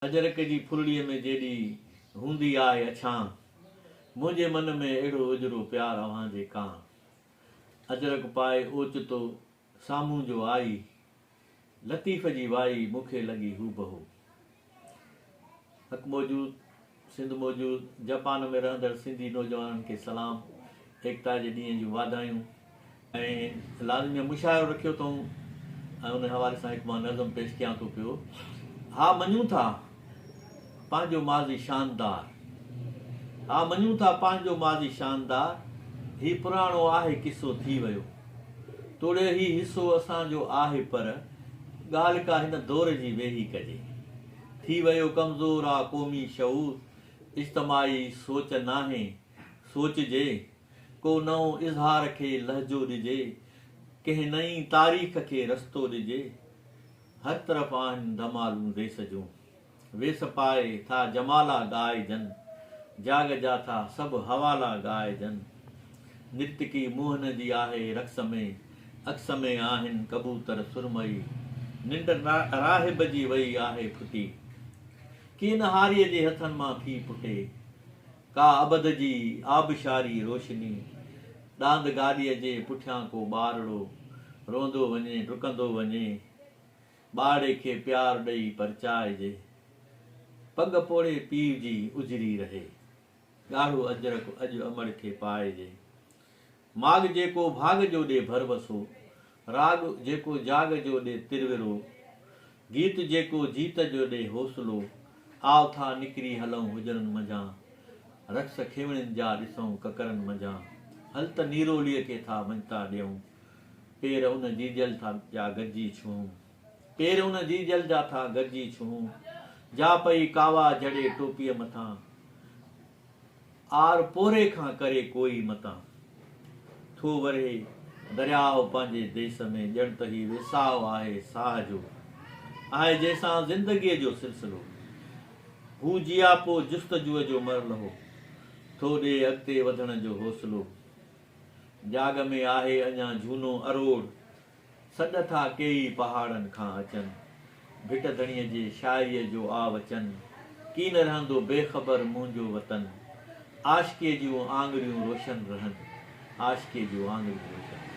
اجرڪ جي ڦرڙيء ۾ جيڏي هوندي آهي اڇان، منهنجي من ۾ اهڙو اجرو پيار اوهان جي ڪاڻ. اجرڪ پائي اوچتو سامهون جو آئي، لطيف جي وائي مون کي لڳي هوبهو. حق موجود، سنڌ موجود، جپان ۾ رهندڙ سنڌي نوجوانن کي سلام، ايڪتا جي ڏينهن جون واڌايون. ۽ لازمي مشاعرو رکيو اٿئون ۽ ان حوالي سان هڪ مان نظم پيش ڪيان ٿو پيو. ها مڃون ٿا پنهنجو ماضي شاندار ها مڃون ٿا پنهنجو ماضي شاندار هي پراڻو آهي قصو ٿي ويو توڙي هي حصو اسان جو آهي پر ڳالهه ڪا هن دور جي ويهي ڪجي. ٿي ويو ڪمزور آ قومي شعور، اجتماعي سوچ ناهي، سوچجي، ڪو نئون اظهار کي لهجو ڏجي، ڪنهن نئين تاريخ کي رستو ڏجي، هر طرف آهن ڌمالون ديس جون، ويس پائي ٿا جمالا ڳائجن، جاڳ جا ٿا سڀ حوالا ڳائجن. نرتڪي موهن جي آهي رقص ۾، عڪس ۾ آهن ڪبوتر سرمئي، ننڊ راهب جي وئي آهي ڦٽي، ڪين هاريء جي هٿن مان ٿي پٽي، ڪا ابد جي آبشاري روشني، ڏاند گاڏيء جي پٺيان ڪو ٻارڙو، روئندو وڃي ڊڪندو وڃي، ٻارڙي کي پيار ڏئي پرچائجي، پڳ پوڙهي پيء جي اجري رهي. ڳاڙهو اجرڪ اڄ امڙ کي پائجي. ماڳ جيڪو ڀاڳ جو ڏي ڀروسو، راڳ جيڪو جاڳ جو ڏي ترورو، گيت جيڪو جيت جو ڏي حوصلو، آء ٿا نڪري هلئون حجرن منجهان، رقص کيوڻين جا ڏسئون ڪڪرن منجهان، هل ته نيروليء کي ٿا مڃتا ڏيئون، پير ان جيجل ٿا جا گڏجي ڇهون. پير ان جيجل جا ٿا گڏجي ڇهون، جا پئي ڪاوا جڙي ٽوپيء مٿان، آر پوري کان ڪري ڪوئي متان. ٿو ورهي درياء پنهنجي ديس ۾، ڄڻ ته هي ويساهه آهي ساهه جو، آهي جنهن سان زندگيء جو سلسلو. هو جياپو جستجوء جو مرلهو، ٿو ڏي اڳتي وڌڻ جو حوصلو. جاڳ ۾ آهي اڃا جهونو اروڙ، سڏ ٿا ڪيئي پهاڙن کان اچن. ڀٽ ڌڻيء جي شاعريء جو آ وچن. ڪين رهندو بي خبر منهنجو وطن. عاشقيء جون آڱريون روشن رهن. عاشقيء جون آڱريون روشن رهن.